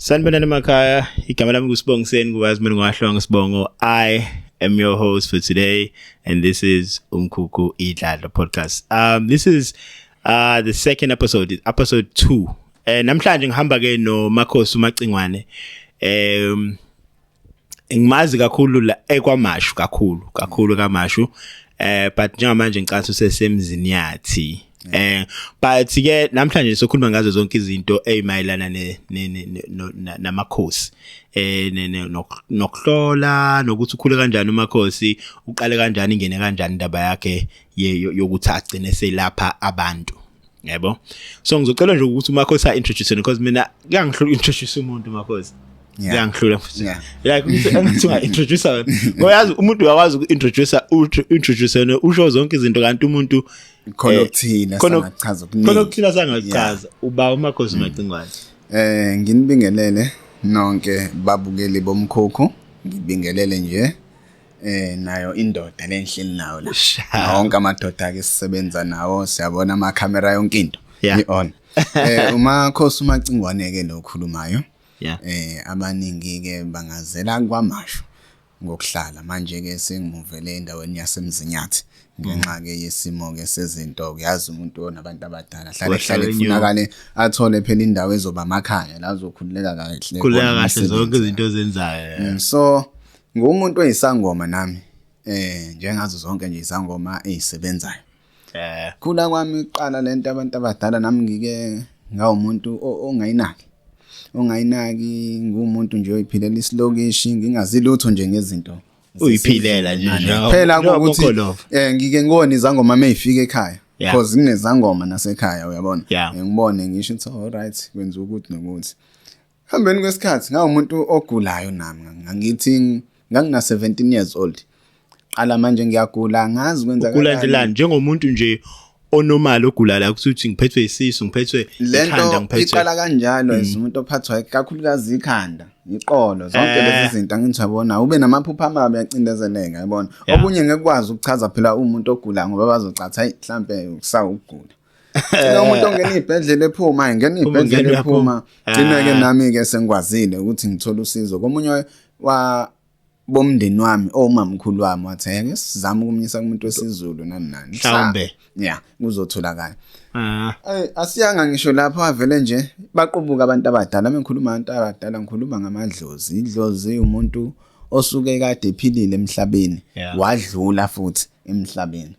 Sanibonani emakhaya, igama lami nguSibongiseni kubazi mina ngwahlonga Sibongo. I am your host for today and this is Umkhukhu Idladla podcast. This is the second episode, episode 2. Namhlanje ngihamba ke no Makhosi uMacingwane. Ngimazi kakhulu la ekwaMashu, kakhulu kakhulu kaMashu, but njengamanje ngicatha usesemzini but ke namhlanje sokhuluma ngazo zonke izinto ezimayelana ne namakhosi, nokuhlola, nokuthi ukhule kanjani umakhosi, uqale kanjani, ingene kanjani indaba yakhe yokuthi agcine selapha abantu, yebo. So ngizocela nje ukuthi umakhosi a introduce, because mina kuyangihlula introduce umuntu, umakhosi. Kuyangihlula futhi. Like ukuthi engathi unga introduce wena, ngoba yazi umuntu uyakwazi uku-introduce, introduce wena usho zonke izinto, kanti umuntu khona okuthile sangachaza okuningi. Khona okuthile sangachaza. Uba umakhosi Macingwane. Nginibingelele nonke babukeli bomkhukhu, ngibingelele nje nayo indoda lenhleli nayo la. Wonke amadoda ke sisebenza nawo, siyabona ama camera, yonke into i on. Umakhosi uMacingwane ke lo khulumayo. Abaningi ke bangazela kwaMashu ngokuhlala, manje ke sengimuvele endaweni yaseMzinyathi ngenxa ke yesimo ke sezinto. Uyazi umuntu onabantu abadala hlale hlale kufunakale athole phela indawo ezoba amakhaya la azokhululeka kahle. Khululeka kahle zonke izinto ozenzayo. So ngumuntu oyisangoma nami, njengazo zonke nje izangoma ezisebenzayo. Khula kwami iqala lento abantu abadala, nami ngike ngawumuntu ongayinaki, ongayinaki, ngumuntu nje oyiphilela isilokishi, ngingazi lutho nje ngezinto. Uyiphilela nje. Phela ukuthi ngike ngibone izangoma mayifika ekhaya, because kunezangoma nasekhaya, uyabona, ngibone ngisho ukuthi all right, kwenza ukuthi nokuthi. Hambeni kwesikhathi ngawumuntu ogulayo nami, ngangithi ngangina 17 years old. Qala manje ngiyagula, ngazi kwenzakalani. Ugula nje la njengomuntu nje onormal ogula la, ukuthi ngiphethwe isisu, ngiphethwe ikhanda, ngiphethwe iqala kanjalo as umuntu ophathwa kakhulukazi ikhanda, iqolo, zonke lezi zinto. Angithi yabona, ube namaphupho amabi, acindezeleka, yabona. Okunye ngekwazi ukuchaza phela umuntu ogula, ngoba bazocatha hayi mhlambe usawugula. Gcina umuntu ongena ibhedlela ephuma, ngena ibhedlela ephuma. Gcina ke nami ke sengikwazile ukuthi ngithole usizo komunye wa bomndeni wami, omamkhulu wami, wathi ake sizame ukumnyisa kumuntu wesiZulu nani nani. Mhlawumbe. Yeah, kuzotholakala. Ay, asiyanga ngisho lapho, avele nje baqubuka abantu abadala. Mengikhuluma abantu abadala, ngikhuluma ngamadlozi. Idlozi umuntu osuke kade ephilile emhlabeni, wadlula futhi emhlabeni.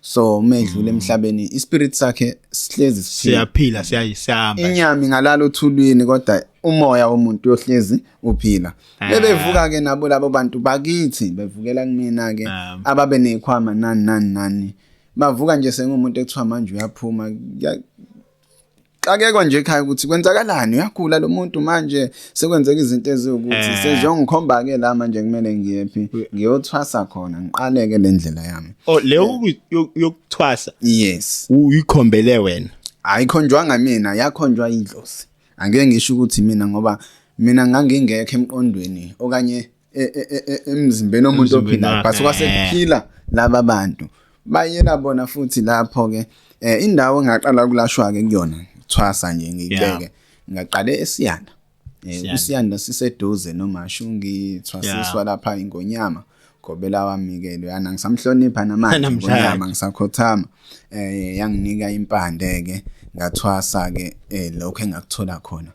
So uma edlula emhlabeni, ispirit sakhe sihlezi siphila. Siyaphila, siyahamba. Inyama ingalala othulwini, kodwa umoya womuntu uyohlezi uphila. Bebevuka ke nabo labo bantu bakithi, bevukela kumina ke ababe nezikhwama nani nani nani. Bavuka nje sengumuntu ekuthiwa manje uyaphuma. Xakekwa nje ekhaya ukuthi kwenzakalani, uyagula lo muntu manje, sekwenzeka izinto eziwukuthi seziyongikhomba ke la manje kumele ngiyephi, ngiyothwasa khona, ngiqaleke le ndlela yami. Oh, leyo yokuthwasa? Yes. Uyikhombele wena? Ayikhonjwanga mina, yakhonjwa idlozi. Angeke ngisho ukuthi mina, ngoba mina ngangingekho emqondweni okanye emzimbeni womuntu ophilayo, but kwase kuphila laba bantu bayela bona futhi. Lapho ke indawo engaqala ukulashwa ke kuyona, thwasa nje ngibeke, ngaqale eSiyanda. USiyanda siseduze noMashu. Ngithwasiswa lapha ingonyama, gobela wami ke loyana, ngisamhlonipha namanje ingonyama, ngisakhothama. Yanginika impande ke, ngathwasa ke, lokho engakuthola khona.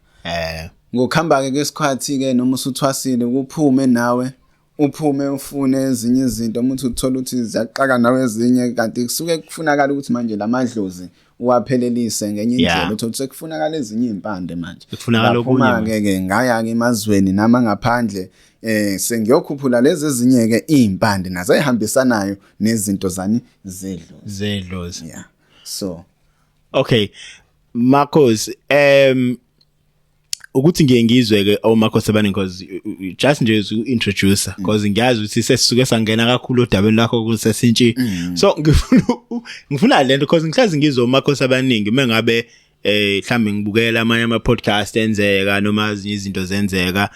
Ngokuhamba ke kwesikhathi ke, noma usuthwasile, kuphume nawe, uphume ufune ezinye izinto, uma uthi uthola ukuthi ziyaqaka nawe ezinye, kanti kusuke kufunakala ukuthi manje lamadlozi uwaphelelise ngenye indlela, uthole ukuthi sekufunakala ezinye impande manje. Kufunakala okunye. Ke ke ngaya ke emazweni nama ngaphandle, sengiyokhuphula lezi ezinye ke izimpande nazo ezihambisanayo nezinto zani zedlozi. Zedlozi. Yeah, so Okay Marcos, ukuthi ngiye ngizwe ke omakhosi abaningi, because just nje u-introducer, because ngiyazi ukuthi sesisuke sangena kakhulu odabeni lakho kusesintshi, so ngifuna lento because ngihlazi ngizwe omakhosi abaningi mengabe mhlambe ngibukela amanye ama podcast enzeka noma ezinye izinto zenzeka,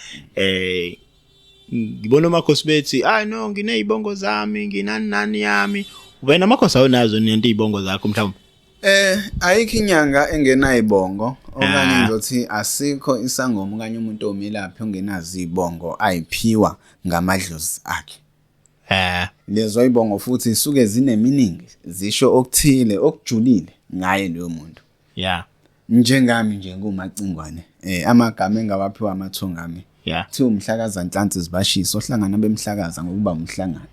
ngibona omakhosi bethi, "Ay no, nginezibongo zami, nginani nani yami." Wena amakhosi awunazo nento izibongo zakho mhlawumbe? Ayikho inyanga engenayibongo okanye Ah. ngizothi asikho isangoma okanye umuntu omelaphi ongenazo izibongo ayiphiwa ngamadlozi akhe. Lezo ibongo futhi suke zineminingi zisho okuthile okujulile ngaye loyo muntu. Njengami nje nguMacingwane amagama engawaphiwa amathonga ami. Kuthiwa umhlakaza nhlansi zibashisa ohlangana bemhlakaza ngokuba umhlangano.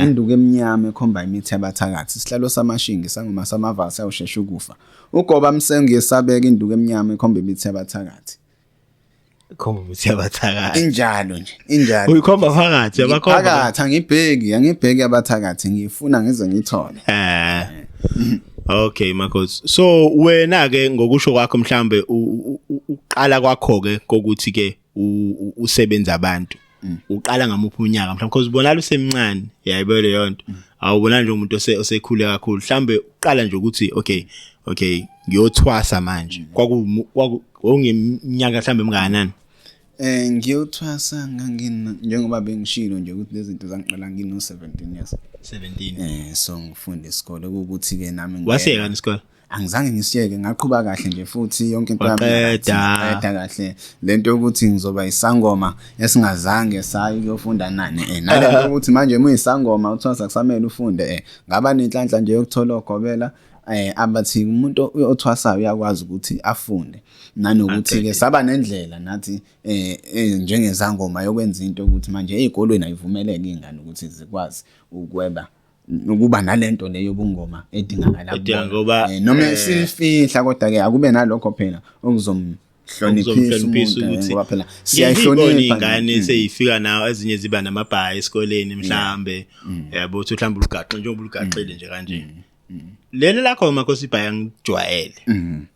Induku emnyama ekhomba imithi yabathakathi, isihlalo samashingi sangoma samavasi awusheshe ukufa. Ugoba msengu yesabeka induku emnyama ekhomba imithi yabathakathi. Khomba imithi yabathakathi. Injalo nje, injalo. Uyikhomba phakathi abakhomba. Phakathi angibheki abathakathi ngifuna ngize ngithole. Okay Makhosi. So wena ke ngokusho kwakho mhlambe uqala kwakho ke kokuthi ke usebenza abantu. Uqala ngamuphi unyaka mhlawumbe because ubonakala usemncane yayibo leyo nto. Awubona nje umuntu osekhule kakhulu. Mhlambe uqala nje ukuthi okay ngiyothwasa manje. Kwaku ongeminyaka mhlambe emngakanani? Ngiyothwasa ngangina njengoba bengishilo nje ukuthi lezi zinto zangiqala ngino 17 years. 17. So ngifunda isikole ukuthi ke nami Wasiyeka isikole? Angizange ngisiyeke, ngaqhuba kahle nje futhi yonke into yami Waqeda. ngaqeda kahle. Lento yokuthi ngizoba isangoma esingazange sayi ukuyofunda nani nalento yokuthi manje uma uyisangoma uthwasa kusamele ufunde ngaba nenhlanhla nje yokuthola ogobela abathi umuntu othwasayo uyakwazi ukuthi afunde nanokuthi ke saba nendlela nathi njengezangoma yokwenza into ukuthi manje ezikolweni ayivumeleke izingane ukuthi zikwazi ukweba ukuba nalento leyo bungoma edingakala Edinga kubona. ngoba, Noma sifihla kodwa ke akube nalokho phela okuzomhloniphisa Okuzomhloniphisa umuntu, ukuthi ngoba phela siyayihlonipha siyayihlonipha ingane seyifika nawo ezinye ziba namabhayi esikoleni mhlambe yabo uthi mhlambe ulugaxe njengoba ulugaxile nje kanje leli lakho Makhosi ibhayi angijwayele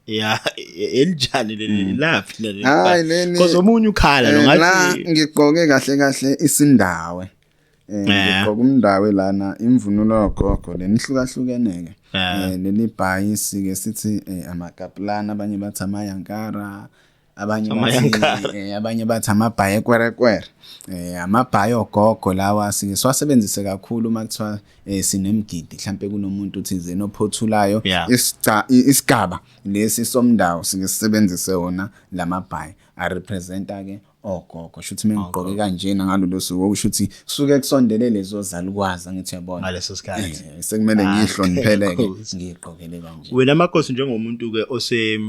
ya elijani leli laphi leli Hayi, leli- because omunye ukhala lo La ngathi ngigqoke kahle kahle isindawe. Ngigqoka umndawe lana imvunulo yogogo lenihlukahlukene ke. Leli bhayisi ke sithi amakaplana abanye bathi amayankara abanye bathi Amayankara. Abanye bathi amabhayi ekwerekwere. Amabhayi ogogo lawa sike siwasebenzise kakhulu uma kuthiwa sinemgidi mhlambe kunomuntu thizeni ophothulayo isigaba lesi somndawo sike sisebenzise wona lamabhayi a representa ke ogogo shuthi mengigqoke kanjena ngalolu suku okusho ukuthi suke kusondele lezo zalukwazi ngithi uyabona ngaleso sikhathi sekumele ngihloniphele ke Makhosi. ngigqokele kanje Wena Makhosi njengomuntu ke ose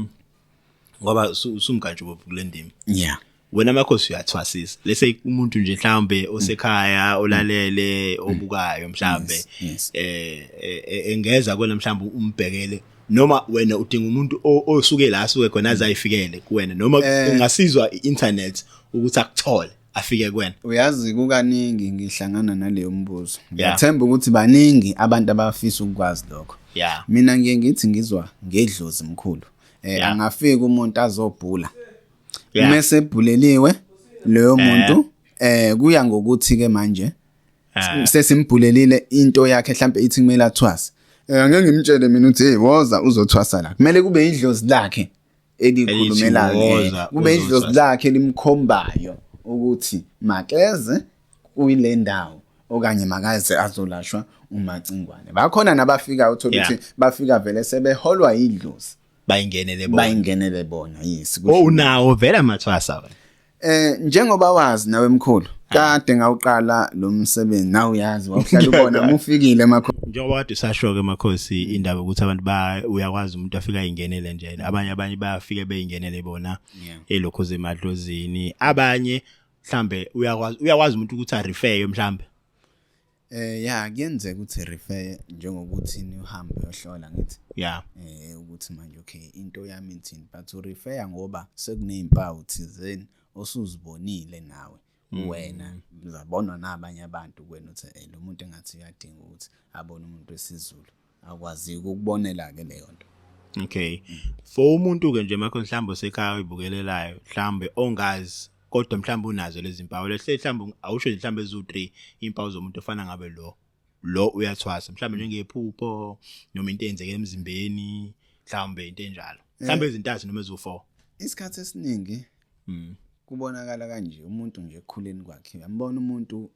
ngoba usumkantshubovu kule ndima wena Makhosi uyathwasisa lese umuntu nje mhlambe osekhaya olalele obukayo mhlambe Yes, yes. Engeza kwena mhlambe umbhekele noma wena udinga umuntu osuke la asuke khona azayifikele kuwena noma ungasizwa i-internet ukuthi akuthole afike kuwena. Uyazi kukaningi ngihlangana naleyo mbuzo. Ngiyathemba ukuthi baningi abantu abafisa ukwazi lokho. Mina ngiye ngithi ngizwa ngedlozi mkhulu. Angafika umuntu azobhula. Uma sebhuleliwe leyo muntu kuya ngokuthi ke manje sesimbhulelile into yakhe mhlambe ithi kumele athwase. Angeke ngimtshele mina uthi hey woza uzothwasa la. Kumele kube idlozi lakhe elikhulumelayo. Woza, Kube idlozi uzothwasa. lakhe limkhombayo ukuthi makeze kuyile ndawo okanye makaze azolashwa uMacingwane. Bakhona nabafika uthola ukuthi bafika vele sebeholwa idlozi. Bayingenele bona. Bayingenele bona, yes. Oh, unawo vele amathwasa wena. Njengoba wazi nawe mkhulu, kade ngawuqala lo msebenzi nawe uyazi wawuhlala ubona uma ufikile emakhosini. Njengoba kade usasho ke Makhosi indaba ukuthi abantu ba uyakwazi umuntu afika ayingenele nje abanye bayafike beyingenele bona elokho zemadlozini abanye mhlambe uyakwazi umuntu ukuthi a-refer mhlambe. Ya kuyenzeka ukuthi refer njengokuthi nihambe uyohlola ngithi. Ukuthi manje okay into yami ithini but u refer ngoba sekunezimpawu thizeni osuzibonile nawe. Wena uzabonwa nabanye abantu kuwena uthi lo muntu engathi uyadinga ukuthi abone umuntu wesiZulu akwazi ukubonela ke leyo nto. Okay. For umuntu ke nje Makhosi mhlambe osekhaya oyibukelelayo mhlambe ongazi kodwa mhlambe unazo lezi mpawu lehle mhlambe awusho nje mhlambe ezu 3 impawu zomuntu ofana ngabe lo uyathwasa mhlambe njengephupho noma into eyenzeke emzimbeni mhlambe into enjalo mhlambe ezintathu noma ezu4. Isikhathi esiningi kubonakala kanje umuntu nje ekukhuleni kwakhe uyambona umuntu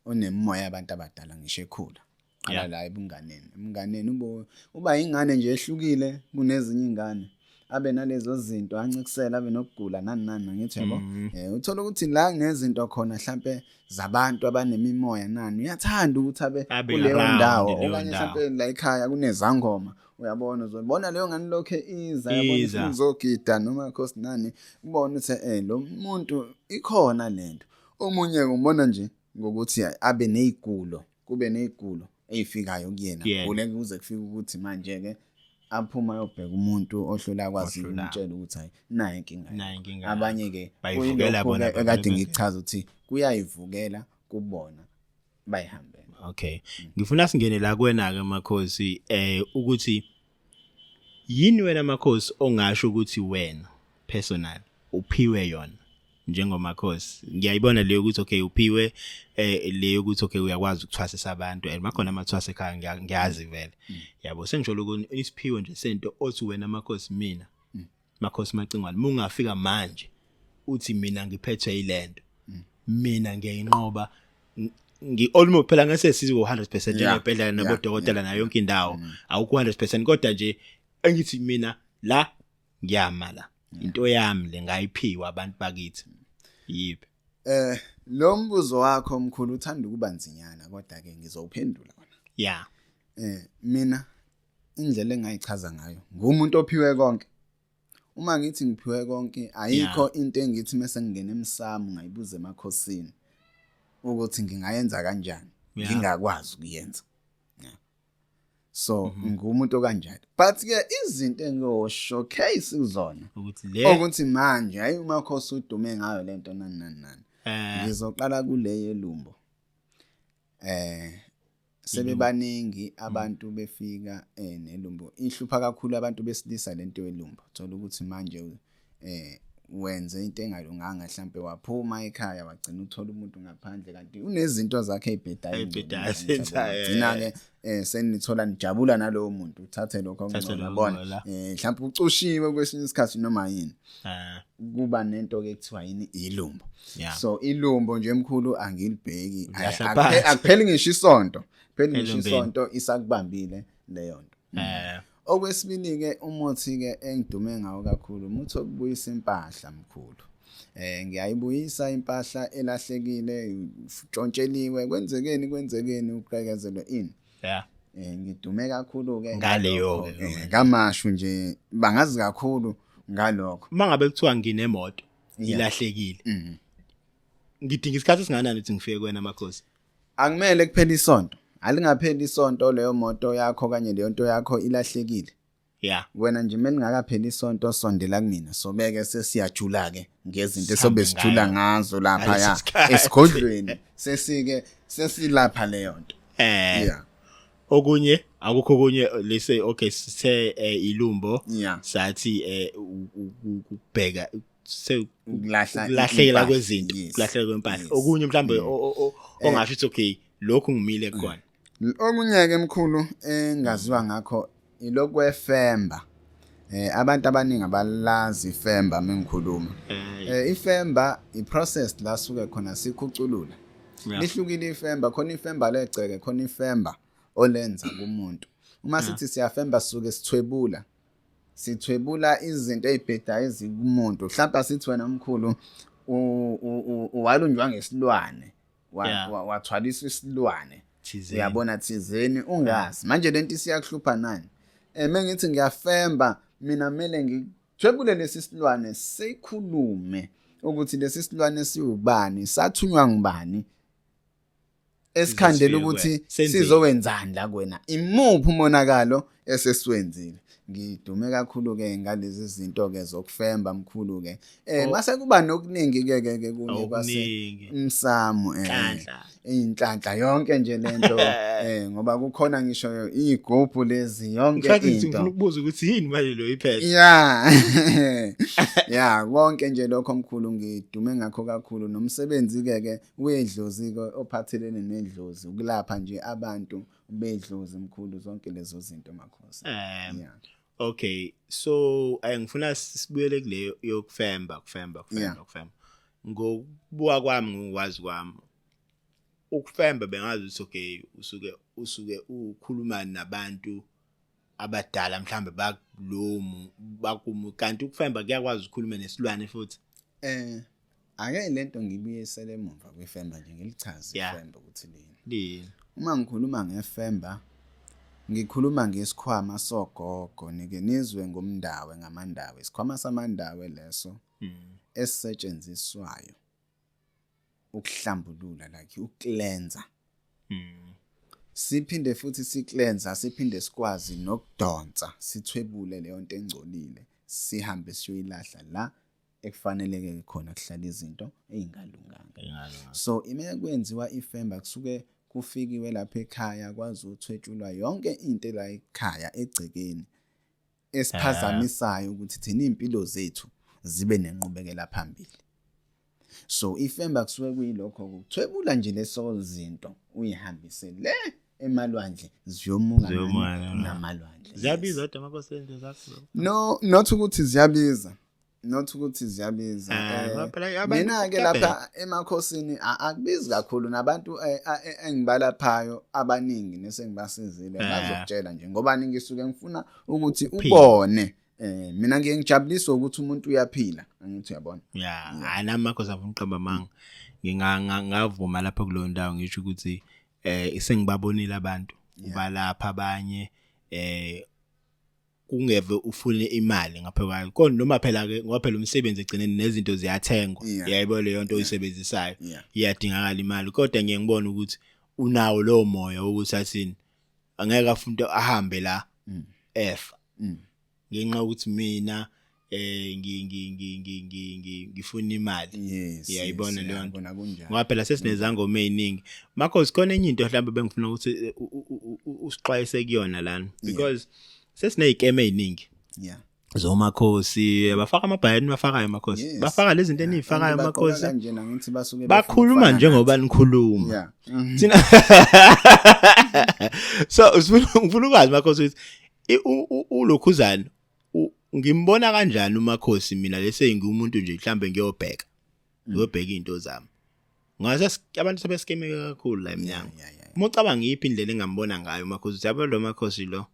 onemoya abantu abadala ngisho ekhula. Qala la ebunganeni. Ebunganeni ubo uba ingane nje ehlukile kunezinye ingane. Abe nalezo zinto ancikisela abe nokugula nani nani ngithi yabo. Uthola ukuthi la kunezinto khona mhlambe zabantu abanemimoya nani uyathanda ukuthi abe kuleyo ndawo okanye mhlambe la ekhaya kunezangoma uyabona uzobona leyo ngane lokhe iza yabona uzogida noma khosi nani ubona ukuthi lo muntu ikhona lento. Omunye umbona nje ngokuthi abe nezigulo kube nezigulo ezifikayo kuyena gule kuze kufike ukuthi manje ke aphuma ayobheka umuntu ohlula akwazi ukumtshela ukuthi hayi nayi inkinga nayi inkinga abanye ke bayivukela bona ekade ngichaza ukuthi kuyayivukela kubona bayihambele. Okay, ngifuna singene la kuwena ke Makhosi, ukuthi yini wena Makhosi ongasho ukuthi wena personal uphiwe yona njengomakhosi. Ngiyayibona leyo ukuthi okay uphiwe leyo ukuthi okay uyakwazi ukuthwasisa abantu and makhona amathwasa ekhaya, ngiyazi vele, yabo. Sengisho lokho isiphiwe nje sento othi wena Makhosi, mina Makhosi Macingwane, mungafika manje uthi mina ngiphethwe yilento, mina ngiyayinqoba ngi almost phela ngase sizo 100% njengempela nabodokotela nayo yonke indawo awukho 100%, kodwa nje engithi mina la ngiyama la into yami le ngayiphiwa abantu bakithi, yiphi? Lo mbuzo wakho omkhulu uthanda ukuba nzinyana, kodwa ke ngizowuphendula kona. Mina indlela engayichaza ngayo, ngumuntu ophiwe konke. Uma ngithi ngiphiwe konke, ayikho into engithi mase ngingena emsamo ngayibuza emakhosini ukuthi ngingayenza kanjani ngingakwazi ukuyenza. Yeah. So ngumuntu okanjalo. But ke izinto engiyo showcase kuzona ukuthi le ukuthi manje hayi uMakhosi udume ngayo lento nani nani nani. Ngizoqala kule yelumbo. Sebebaningi abantu befika nelumbo. Ihlupha kakhulu abantu besilisa lento yelumbo. Thola ukuthi manje wenze into engalunganga, mhlambe waphuma ekhaya wagcina uthola umuntu ngaphandle kanti unezinto zakhe ezibhedayo. Ey'bhedayo azenzayo. Gcina ke senithola nijabula nalowo muntu, uthathe lokho Uthathe okungcono lokho yabona. la. Mhlawumbe ucushiwe kwesinye isikhathi noma yini. Kuba nento ke kuthiwa yini, ilumbo. So ilumbo nje emkhulu angilibheki. Ulahla phansi. Akupheli ngisho isonto, pheli ngisho Elumbeni. isonto isakubambile leyo nto. Okwesibili ke, umuthi ke engidume ngawo kakhulu, umuthi wokubuyisa impahla mkhulu. Ngiyayibuyisa impahla elahlekile, tshontsheliwe, kwenzekeni kwenzekeni, uqekezelwe ini. Ngidume kakhulu ke ngaleyo ngalokho. ke. Kamashu nje bangazi kakhulu ngalokho. Mangabe kuthiwa nginemoto ilahlekile, ngidinga isikhathi esinganani ukuthi ngifike kuwena Makhosi? Akumele kuphela isonto. Alingapheli isonto leyo moto yakho kanye leyo nto yakho ilahlekile. Wena nje melingakapheli isonto sondela kumina, sobeke sesiyajula ke ngezinto esobe Sihambe sijula ngayo. ngazo lapha Ngaleso ya sikhathi. esigodlweni, sesike sesilapha leyo nto. Okunye akukho okunye lese okay sithe ilumbo, sathi ukubheka se ukulahla ukulahlekela impahla. kwezinto, ukulahleka kwempahla. Okunye mhlambe ongasho ukuthi okay lokhu ngimile khona? Okunye ke mkhulu engaziwa ngakho ilokwefemba. Abantu abaningi abalazi ifemba mengikhuluma. Ifemba i process la suke khona sikhuculula. Lihlukile ifemba, khona ifemba legceke, khona ifemba olenza kumuntu. Uma sithi siyafemba sisuke sithwebula. Sithwebula izinto ezibhedayo ezikumuntu. Mhlawumbe asithi wena mkhulu walunjwa ngesilwane. Wathwaliswa isilwane. Thizeni. Uyabona thizeni ungazi. Manje lento isiyakuhlupha nani? Mengithi ngiyafemba mina kumele ngithwebule lesi silwane sikhulume ukuthi lesi silwane siwubani, sathunywa ngubani, esikhandela Sizofika ukuthi kuwena. Senzeni? sizowenzani la kuwena, imuphi umonakalo esesiwenzile. Ngidume kakhulu ke ngalezi zinto ke zokufemba mkhulu ke. Mase kuba nokuningi ke ke ke kunye kwase Okuningi. umsamo Nhlanhla. Inhlanhla yonke nje lento ngoba kukhona ngisho igubhu lezi yonke Mfethu into. ngifuna ukubuza ukuthi yini manje lo iphethe? Yeah, konke nje lokho mkhulu ngidume ngakho kakhulu, nomsebenzi ke ke wedlozi ke ophathelene nedlozi, ukulapha nje abantu bedlozi mkhulu, zonke lezo zinto Makhosi. Okay, so ngifuna sibuyele kuleyo yokufemba, kufemba, kufemba, kufemba. Ngokubuka kwami, ngokwazi kwami. Ukufemba bengazi ukuthi okay, usuke ukhuluma nabantu abadala mhlambe bakulomu bakumu, kanti ukufemba kuyakwazi ukukhuluma nesilwane futhi. Ake lento ngibuyisele emuva kwifemba nje, ngilichaze ifemba ukuthi lini. Lini? Uma ngikhuluma ngefemba, ngikhuluma ngesikhwama sogogo, nike nizwe ngomndawe ngamandawe, isikhwama samandawe leso esisetshenziswayo ukuhlambulula, like ukucleansa. Siphinde futhi sicleansa, siphinde sikwazi nokudonsa, sithwebule leyo nto engcolile, sihambe siyoyilahla la ekufaneleke khona kuhlala izinto ey'ngalunganga. So ime kwenziwa ifemba, kusuke kufikiwe lapha ekhaya, kwazi uthwetshulwa yonke into la ekhaya egcekeni esiphazamisayo ukuthi thina iy'mpilo zethu zibe nenqubekela phambili. So ifemba kusuke kuyilokho, ukuthwebula nje leso zinto, uyihambise le emalwandle, ziyomuka namalwandle. Ziyabiza kodwa, Makhosi, into zakho? No, not ukuthi ziyabiza, not ukuthi ziyabiza. Mina ke lapha emakhosini akubizi kakhulu, nabantu engibalaphayo abaningi nesengibasizile bazokutshela nje, ngoba ngisuke ngifuna ukuthi ubone, mina ngiye ngijabuliswa ukuthi umuntu uyaphila, angithi uyabona? Yeah, hayi, nami, Makhosi, afuna uqamba amanga, ngingavuma lapha kuleyo ndawo, ngisho ukuthi sengibabonile abantu ubalapha abanye, kungeve ufune imali ngapha kwayo kodwa, noma phela ke, ngoba phela umsebenzi egcineni nezinto ziyathengwa, yayibona leyo nto oyisebenzisayo, iyadingakala imali, kodwa ngiye ngibone ukuthi unawo lowo moya wokuthi athini, angeke afune ahambe la efa ngenxa yokuthi mina eh ngi ngi ngi ngi ngi ngi ngifuna imali. Iyayibona leyo nto. Kona kunjalo. Ngoba phela sesinezangoma eziningi, Makhosi. Khona enye into mhlawumbe bengifuna ukuthi usixwayise kuyona lana, because sesinezikeme eziningi zomakhosi, bafaka amabhayeni, bafakayo, Makhosi, bafaka lezi zinto eniyifakayo, Abantu bagqoka Makhosi, kanjena, ngithi basuke befuna bakhuluma ukufana njengoba nathi. nikhuluma. Thina so ngifuna ukwazi, Makhosi, ukuthi ulokhuzana ngimbona kanjani umakhosi mina lese ngiwumuntu nje, mhlambe ngiyobheka izinto zami, ngase abantu sebeskemeke kakhulu la eminyango. Uma ucabanga, iyiphi indlela engambona ngayo umakhosi ukuthi yabo, lo makhosi lo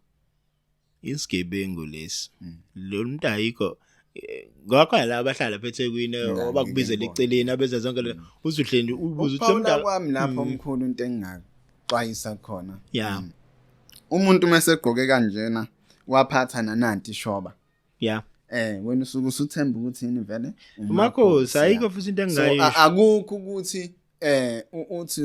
isigebengu lesi, lo muntu ayikho, ngoba khona la abahlala lapha eThekwini abakubizela ngibona. eceleni, abenza zonke le, uzuhleli ubuza ukuthi lo Ukuphawula muntu kwami lapho, omkhulu, into engingaxwayisa khona, umuntu mase egqoke kanjena, waphatha nananti ishoba, wena usuke usuthemba ukuthi yini vele? Umakhosi, ayikho futhi into So engingayisho. Akukho ukuthi uthi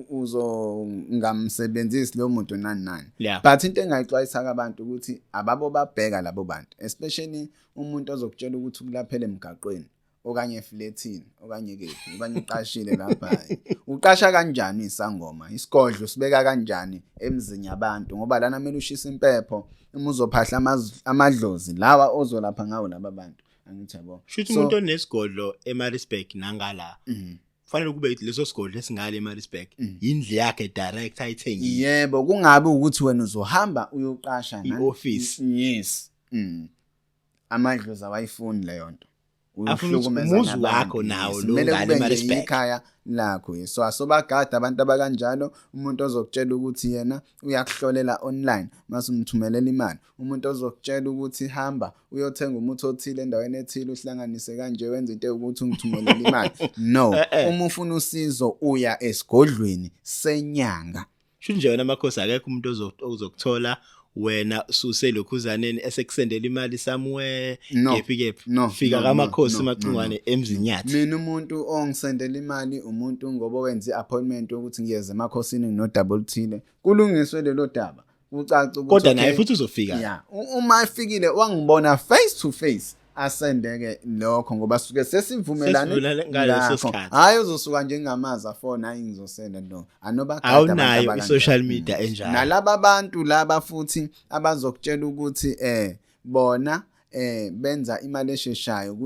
uzo ngamsebenzisi lo muntu nani nani, but into engayixwayisa abantu ukuthi ababo babheka labo bantu, especially umuntu ozokutshela ukuthi ukulaphela emgaqweni okanye efletini okanye kephi okanye uqashile lapha. Uqasha kanjani isangoma? Isigodlo sibeka kanjani emzini yabantu? Ngoba lana kumele ushise impepho uma uzophahla amadlozi lawa ozolapha ngawo laba bantu, angithi yabo? Shuthi umuntu onesigodlo eMaritzburg nangala, kufanele kube leso sigodlo esingale eMaritzburg indlu yakhe direct ayithengile. Yebo, kungabe ukuthi wena uzohamba uyoqasha I-office. Yes, amadlozi awayifuni leyo nto. Afuna ukuthi Uyuhlukumeza umuzi nabantu. wakho nawo Yes, lo kumele ngale kube nje eMaritzburg. ikhaya lakho, yes. So asobagada abantu abakanjalo. Umuntu ozokutshela ukuthi yena uyakuhlolela online mase umthumelela imali, umuntu ozokutshela ukuthi hamba uyothenga umuthi othile endaweni ethile, uhlanganise kanje, wenze into ewukuthi, ungithumelele imali, no. Uma ufuna usizo, uya esigodlweni senyanga. Shuthi nje wena, Makhosi, akekho umuntu ozokuthola wena suselokhuzaneni esekusendela imali somewhere No. kephi kephi? No, Fika no, kaMakhosi no, no, Macingwane eMzinyathi. Mina umuntu ongisendela imali, umuntu ngoba wenza i-appointment yokuthi ngiyeze emakhosini nginodaba oluthile, kulungiswe lelo daba, kucace ukuthi Kodwa naye okay, futhi uzofika. Yeah, uma efikile wangibona face to face, asendeke lokho, ngoba suke sesivumelane Sesivumelane ngaleso ngakho. sikhathi. Hhayi, uzosuka nje ngamazi afona, hayi, ngizosenda, no, anobagada abantu Awunayo abakanjalo. i-social media enjalo. Nalaba bantu laba futhi abazokutshela ukuthi bona benza imali esheshayo,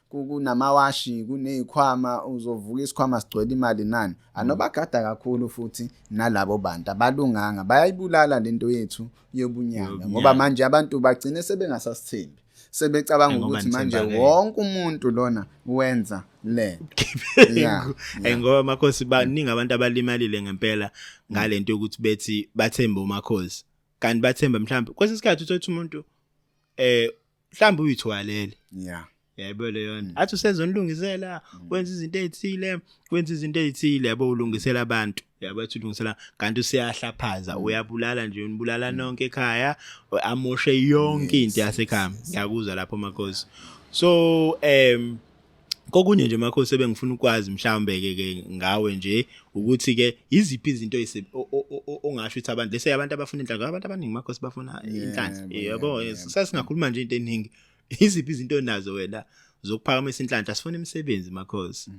kunamawashi, kunezikhwama, uzovuka isikhwama sigcwele imali nani, anobagada kakhulu futhi nalabo bantu abalunganga, bayayibulala lento yethu yobunyanga, ngoba manje abantu bagcine sebengasasithembi. Sebecabanga Ngoba ukuthi manje nithembakele. wonke umuntu lona wenza le. Yeah. Ngoba makhosi, baningi abantu abalimalile ngempela ngalento yokuthi bethi bathembe umakhosi, kanti bathemba mhlawumbe kwesinye isikhathi uthothi umuntu mhlawumbe uyithwalele. Yebo, leyo nto athi usezonilungisela, wenza izinto ezithile, wenza izinto ezithile, yabo, ulungisela abantu, yabo, athi ulungisela, kanti useyahlaphaza, uyabulala nje, unibulala nonke ekhaya, amoshe yonke into yasekhaya. Ngiyakuzwa lapho, makhosi. So kokunye nje, makhosi, ebengifuna ukwazi mhlawumbe ke ngawe nje ukuthi ke iziphi izinto ongasho ukuthi abantu lese abantu abafuna inhlanhla, abantu abaningi, makhosi, bafuna inhlanhla, yabo, sasingakhuluma nje into eningi. Iziphi izinto onazo wena zokuphakamisa inhlanhla? Sifuna imisebenzi, makhosi.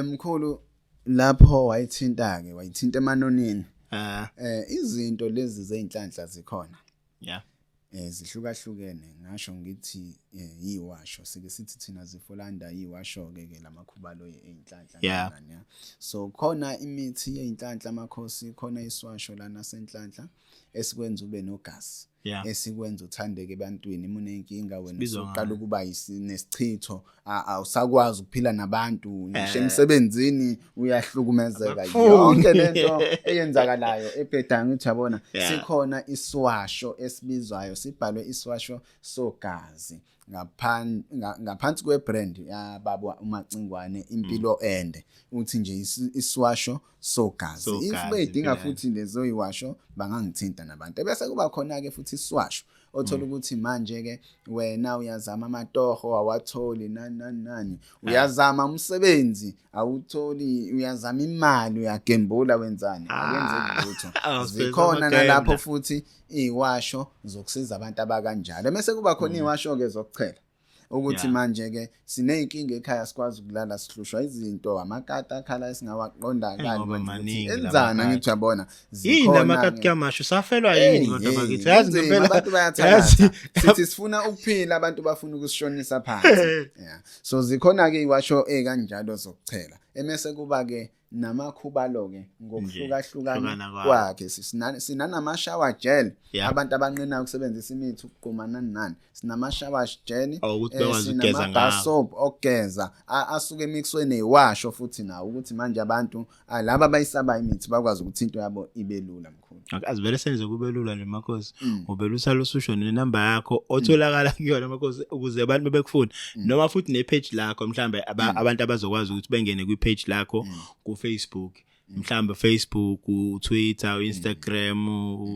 Mkhulu, lapho wayithinta ke, wayithinta emanonini. Izinto lezi zeinhlanhla zikhona. Zihlukahlukene, ngasho ngithi yiwasho, sike sithi thina zifolanda yiwasho ke ke lamakhubalo einhlanhla nani, ya. So khona imithi yeinhlanhla, amakhosi, khona iswasho lana senhlanhla esikwenza ube nogazi, esikwenza uthandeke ebantwini. Uma unenkinga wena Sibizwa usuqala ngani? ukuba nesichitho, awusakwazi ukuphila nabantu, ngisho emsebenzini uyahlukumezeka. Abakufuni. Yonke lento eyenzakalayo ebhedayo, ngithi yabona, sikhona iswasho esibizwayo, sibhalwe iswasho sogazi ngaphansi kwebrand yababa uMacingwane, Impilo Ende. Uthi nje iswasho sogazi. Sogazi, If beyidinga impilo. Futhi lezo iwasho bangangithinta nabantu. Bese kuba khona ke futhi iswasho othola ukuthi manje ke wena uyazama amatoho, awatholi, nani nani nani, uyazama umsebenzi, awutholi, uyazama imali, uyagembula, wenzani, akwenzeki lutho. Ah, Zikhona amagembla. nalapho futhi iwasho zokusiza abantu abakanjalo. Bese kuba khona iwasho ke zokuchela ukuthi manje ke sineyinkinga ekhaya, sikwazi ukulala, sihlushwa izinto, amakati akhala esingawaqondakali Ngoba manje ukuthi maningi enzani. lamakati. Angithi uyabona, Yini lamakati kuyamasho, safelwa yini kodwa Hey, bakithi? Yazi kunzima, ngempela abantu yazi bayathakatha, sithi sifuna ukuphila, abantu bafuna ukusishonisa phansi, yeah. So zikhona ke iwasho ekanjalo zokuchela, emese kuba ke namakhubalo ke ngokuhlukahlukana hlukana kwawo. kwakhe. Sinanama shower gel, abantu abanqena ukusebenzisa imithi ukugquma, nani nani, sinama shower gel. Oh, ukuthi bekwazi ukugeza Sinama bar ngawo. soap okugeza asuke emixwe neziwasho futhi nawo, ukuthi manje abantu laba abayisaba imithi bakwazi ukuthi into yabo ibe lula, mkhulu. Okay, azivele senze kube lula nje, makhosi. Ubele usale ususho nenamba yakho otholakala kuyona, makhosi, ukuze abantu bebekufuna, noma futhi nepage lakho mhlambe, abantu abazokwazi ukuthi bengene kwi-page lakho ku-Facebook mhlambe, Facebook, uTwitter, uInstagram,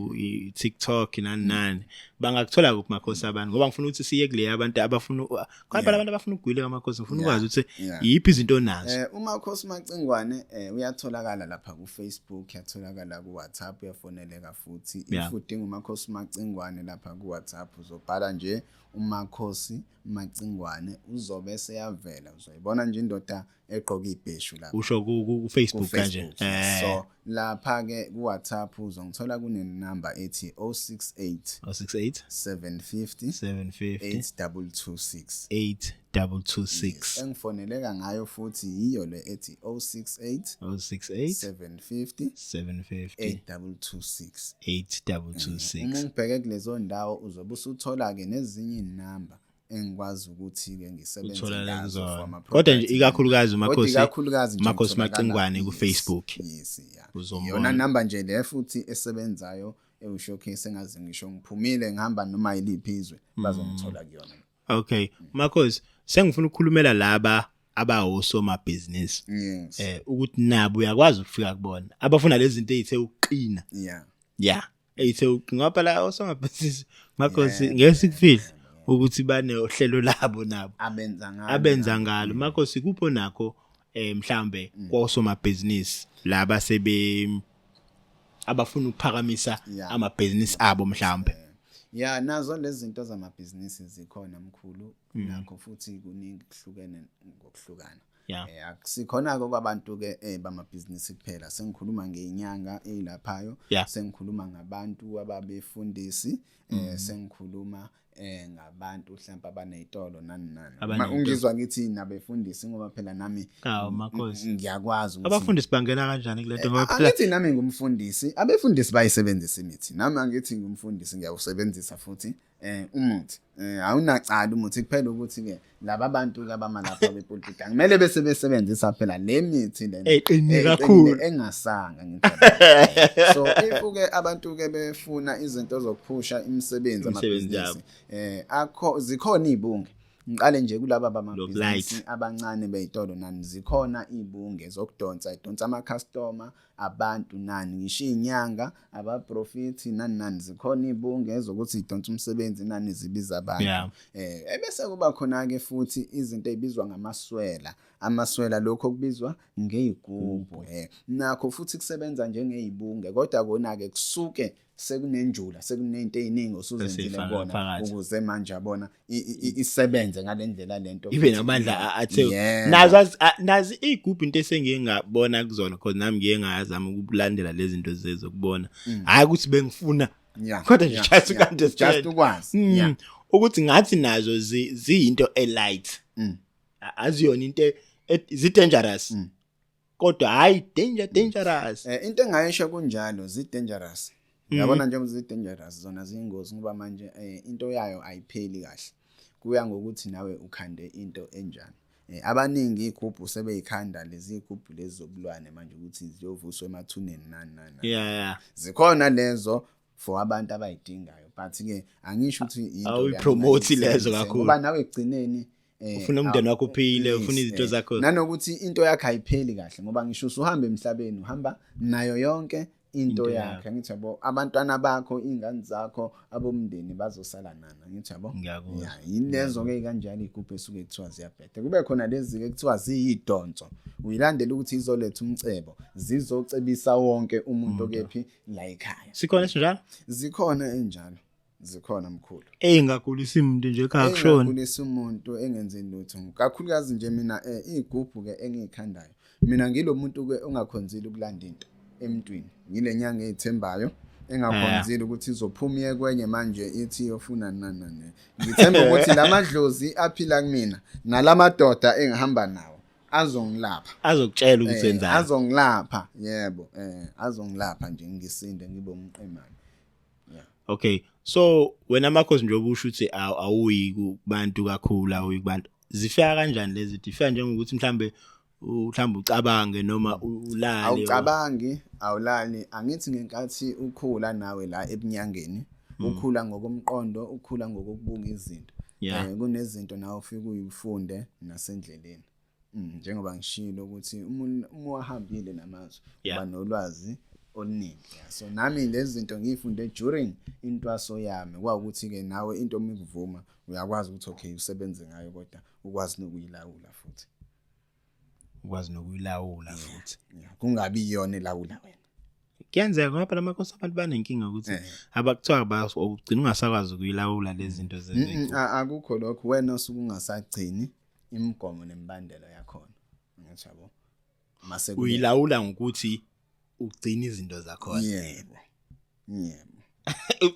uTikTok, nani nani. Bangakuthola kuphi, makhosi, abantu? Ngoba ngifuna ukuthi siye kule abantu abafuna khona phela, abantu abafuna ukugwile kamakhosi, ngifuna ukwazi ukuthi yiphi izinto onazo. UMakhosi Macingwane uyatholakala lapha ku Facebook, uyatholakala ku WhatsApp, uyafoneleka futhi. If udinga uMakhosi Macingwane lapha ku WhatsApp, uzobhala nje uMakhosi Macingwane, uzobe seyavela, uzoyibona nje indoda egqoka ibheshu lapha. Usho ku Facebook kanje? Ku-Facebook, yes. So lapha ke ku WhatsApp uzongithola kune number ethi 068 068 750 750 8226. 8226. Engifoneleka ngayo futhi yiyo le ethi 068 068 750 750 8226. 8226. Uma ungibheke kulezo ndawo, uzobe usuthola ke nezinye inamba engikwazi ukuthi ke ngisebenze Utholakala ngazo kuzona. for ama Kodwa nje products. ikakhulukazi Kodwa uMakhosi ikakhulukazi nje Makhosi ngitholakala- Macingwane Yes, ku-Facebook. Yes, yeah. Uzombona. Iyona number nje le futhi esebenzayo ewu-showcase, engazi ngisho ngiphumile ngihamba noma yiliphi izwe, bazongithola kuyona. Okay, Makhosi, sengifuna ukukhulumela laba abawosomabhizinisi, ukuthi nabo uyakwazi ukufika kubona, abafuna lezi zinto ezithe ukuqina. Yeah, ezithe ngoba la osomabhizinisi, Makhosi, ngeke sikufihle ukuthi bane uhlelo labo nabo Abenza ngalo. Abenza ngalo. Makhosi, kupho nakho mhlambe kosomabhizinisi laba sebe abafuna ukuphakamisa amabhizinisi abo mhlambe? Ya, nazo lezi zinto zamabhizinisi zikhona, mkhulu. Nakho futhi kuningi, kuhlukene ngokuhlukana. Akusikhona ke kwabantu ke bamabhizinisi kuphela, sengikhuluma ngenyanga ezilaphayo, sengikhuluma ngabantu ababefundisi, sengikhuluma ngabantu mhlawumbe abanezitolo, nani nani. Ma Abaney'tolo. ungizwa ngithi nabefundisi ngoba phela nami Awu, Makhosi. ngiyakwazi ukuthi Abafundisi bangena kanjani kule nto? Ngoba phela Angithi nami ngumfundisi, abefundisi bayisebenzisa imithi, nami angithi ngumfundisi, ngiyawusebenzisa futhi. Umuthi awunacala umuthi, kuphela ukuthi ke laba bantu ke abamalapha bepolitiki kumele bese besebenzisa phela le mithi lena eqinile kakhulu, engasanga ngithi. So if ke abantu ke befuna izinto zokuphusha imisebenzi, amabhizinisi, akho zikhona izibunge. Ngiqale nje kulaba bamabhizinisi abancane beyitolo nani, zikhona izibunge zokudonsa, idonsa ama customer abantu nani, ngisho izinyanga, abaprofiti nani nani, zikhona izibunge zokuthi idonsa umsebenzi nani, zibiza abantu. Ebese kuba khona ke futhi izinto ezibizwa ngamaswela, amaswela lokho kubizwa ngezigubhu, nakho futhi kusebenza njengezibunge, kodwa kona ke kusuke sekunenjula, sekunento eziningi osuzenzile kona ukuze manje yabona isebenze ngalendlela lento, ibe namandla athe nazo nazi igubhu. Into esengiye ngabona kuzona, because nami ngiye ngazama ukulandela lezi zinto zezokubona, hayi ukuthi bengifuna, kodwa nje just to understand, just ukwazi ukuthi ngathi nazo ziyinto e light, aziyona into zi dangerous, kodwa hayi dangerous. Into engayisho kunjalo, zi dangerous. Uyabona, njengoba zi dangerous zona, ziyingozi ngoba manje into yayo ayipheli kahle, kuya ngokuthi nawe ukhande into enjani. Abaningi igubhu sebeyikhanda lezi igubhu lezi zobulwane manje ukuthi ziyovuswa emathuneni nani nani. Yeah. Zikhona lezo for abantu abayidingayo, but ke angisho ukuthi into awuyipromote lezo kakhulu, ngoba nawe ekugcineni ufuna umndeni wakho uphile, ufuna izinto zakho. Nanokuthi into yakhe ayipheli kahle, ngoba ngisho usuhamba emhlabeni uhamba nayo yonke into yakhe, ngithi yabo, abantwana bakho, izingane zakho, abomndeni bazosala nana, ngithi yabo. Yeah, yilezo ke kanjalo igubhu esuke kuthiwa ziyabheda. Kube khona lezi ke kuthiwa ziyidonso, uyilandela ukuthi izoletha umcebo, zizocebisa wonke umuntu kephi la ekhaya. Sikhona esinjalo? Zikhona enjalo, zikhona mkhulu. Eyingagulisa umuntu nje ekhaya kushona. Engagulisa umuntu engenzeni lutho, kakhulukazi nje mina igubhu ke engiyikhandayo, mina ngilo muntu ke ongakhonzile ukulanda into emntwini, ngile nyanga ezithembayo engakhonzile ukuthi izophuma iye kwenye manje ithi iyofuna nani nani. Ngithemba ukuthi lamadlozi aphila kumina nalamadoda engihamba nawo azongilapha. Azokutshela ukuthi wenzani. Azongilapha, yebo, azongilapha nje ngisinde ngibe umqemane. Okay, so wena Makhosi, njengoba usho ukuthi awuyi kubantu kakhulu, awuyi kubantu, zifika kanjani lezi? Zifika njengokuthi mhlambe ucabange noma ulale? Awucabangi, awulali. Angithi ngenkathi ukhula nawe la ebunyangeni, ukhula ngokomqondo, ukhula ngokubunga izinto. Kunezinto nawe ufike uyifunde nasendleleni. Njengoba ngishilo ukuthi uma wahambile namazwe uba nolwazi oluningi. So nami lezi zinto ngiyifunde during intwaso yami, kwawukuthi ke nawe into uma ikuvuma uyakwazi ukuthi okay usebenze ngayo, kodwa ukwazi nokuyilawula futhi. Ukwazi nokuyilawula futhi. Kungabi iyona elawula wena. Kuyenzeka, ngoba phela Makhosi abantu banenkinga ukuthi abakuthiwa ugcina ungasakwazi ukuyilawula lezi zinto. Akukho lokho, wena osuke ungasagcini imigomo nemibandela yakhona, ngithi yabo. Mase uyilawula ngokuthi ugcina izinto zakhona. Yebo, yebo.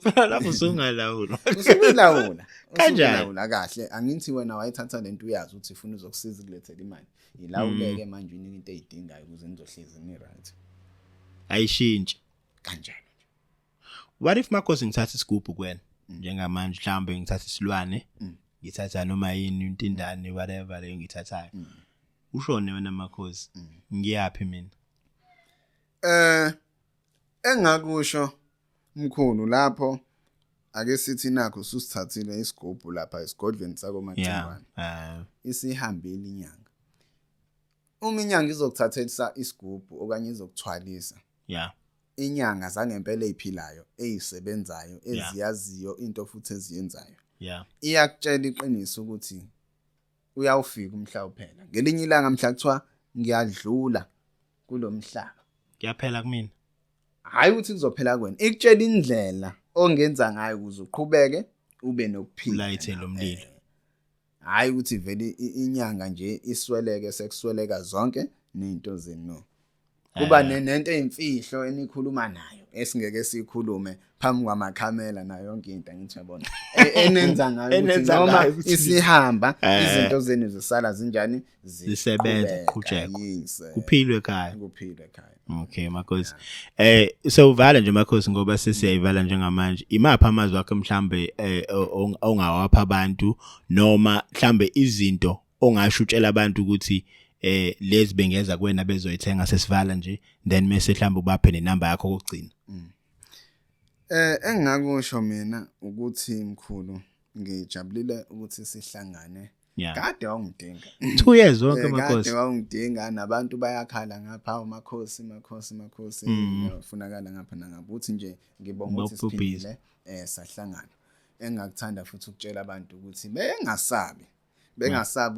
Phela lapho usungalawula. Usuyilawula. Kanjani? Usuyilawula kahle. Angithi wena wayithatha lento uyazi ukuthi ifuna uzokusiza ukulethela imali, ilawuleke manje, unike into eyidingayo ukuze nizohlezi ni right. Ayishintshi. Kanjalo nje. What if Makhosi ngithatha isigubhu kuwena njengamanje, mhlawumbe ngithatha isilwane, ngithatha noma yini, intindane, whatever leyo ngithathayo, ushone wena Makhosi, ngiyaphi mina? Engakusho mkhulu lapho, ake sithi nakho ususithathile isigubhu lapha esigodlweni sakoMacingwane, isihambile inyanga. Uma inyanga izokuthathisa isigubhu okanye izokuthwalisa, inyanga zangempela eziphilayo, ezisebenzayo, eziyaziyo into futhi eziyenzayo, iyakutshela iqiniso ukuthi uyawufika umhla uphela ngelinye ilanga, mhla kuthiwa ngiyadlula kulomhlaba. Kuyaphela kumina. Hayi ukuthi kuzophela kuwena, ikutshela indlela ongenza ngayo ukuze uqhubeke ube nokuphila. Ulayithe lo mlilo. Hayi ukuthi vele inyanga nje isweleke, sekusweleka zonke nezinto zenu, no. Kuba nento eyimfihlo enikhuluma nayo esingeke sikhulume phambi kwamakhamera nayo yonke into, angithi uyabona, enenza ngayo ukuthi Enenza noma ngayo ukuthi isihamba, izinto zenu zisala zinjani? Zisebenza, Ziqhubeka. kuqhutshekwa. Yes, Kuphilwe ekhaya. Kuphilwe ekhaya. Okay makhosi, sewuvala nje makhosi, ngoba sesiyayivala njengamanje. Imaphi amazwi akho mhlambe ongawapha abantu, noma mhlambe izinto ongasho utshela abantu ukuthi lezi bengeza kuwena bezoyithenga, sesivala nje, then mase mhlambe ubaphe nenamba yakho kokugcina? Engingakusho mina ukuthi, mkhulu, ngijabulile ukuthi sihlangane. Kade wawungidinga. 2 years wonke, Kade makhosi. wawungidinga, nabantu bayakhala ngapha, umakhosi, makhosi, makhosi, uyafunakala ngapha nangapha. Uthi nje ngibonga ukuthi Ngoba ubusy. siphindile sahlangana. Engakuthanda futhi ukutshela abantu ukuthi bengasabi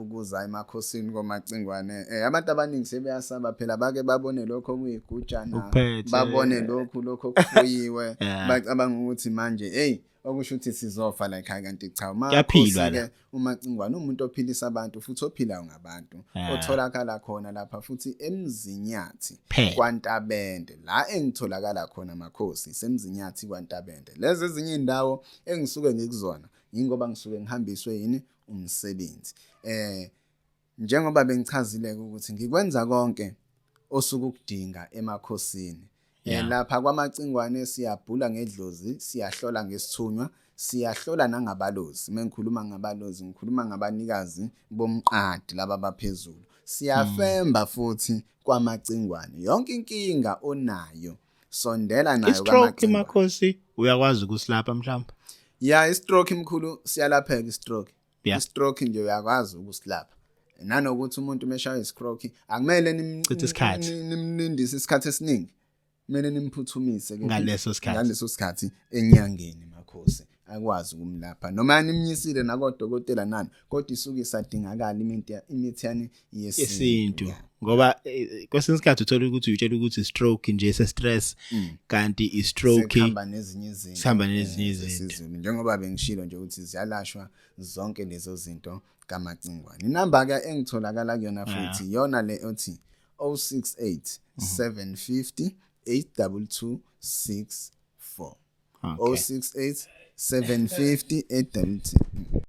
ukuza emakhosini komacingwane. Abantu abaningi sebeyasaba phela, bake babone lokho okuyigujana, Ukuphethe. Babone lokhu okufuyiwe, bacabanga ukuthi manje, hey, okusho ukuthi sizofa la ekhaya, kanti cha. Kuyaphilwa Umakhosi la. ke umacingwane umuntu ophilisa abantu futhi ophilayo ngabantu, otholakala khona lapha futhi eMzinyathi, Phela. kwaNtabende, la engitholakala khona makhosi, semzinyathi kwaNtabende. Lezi ezinye indawo engisuke ngikuzona ingoba ngisuke ngihambiswe yini? Umsebenzi. Njengoba bengichazile ukuthi ngikwenza konke osuke ukudinga emakhosini. Lapha kwamacingwane siyabhula ngedlozi, siyahlola ngesithunywa, siyahlola nangabalozi. Mengikhuluma ngabalozi, ngikhuluma ngabanikazi bomqadi laba baphezulu. Siyafemba futhi kwamacingwane. Yonke inkinga onayo, sondela nayo I-stroke, kwamacingwane. makhosi, uyakwazi ukusilapha mhlawumbe? Ya, i-stroke mkhulu, siyalapheka i-stroke. I-stroke nje uyakwazi ukusilapha. Nanokuthi umuntu meshaya i-stroke akumele Chitha isikhathi. Nimlindise isikhathi esiningi. Kumele nimphuthumise ke Ngaleso sikhathi. Ngaleso sikhathi enyangeni makhosi, akwazi ukumlapha. Noma nimnyisile nakodokotela nani, kodwa isuke isadingakala imithi yani yesintu. Yesintu, ngoba kwesinye isikhathi uthola ukuthi utshela ukuthi stroke nje se stress, kanti i stroke Sekuhamba nezinye izinto. Sihamba nezinye izinto. Zesizulu. Njengoba bengishilo nje ukuthi ziyalashwa zonke lezo zinto kamacingwane. Inamba ke engitholakala kuyona futhi iyona le othi 068 750 82264. Okay. 068 750 822.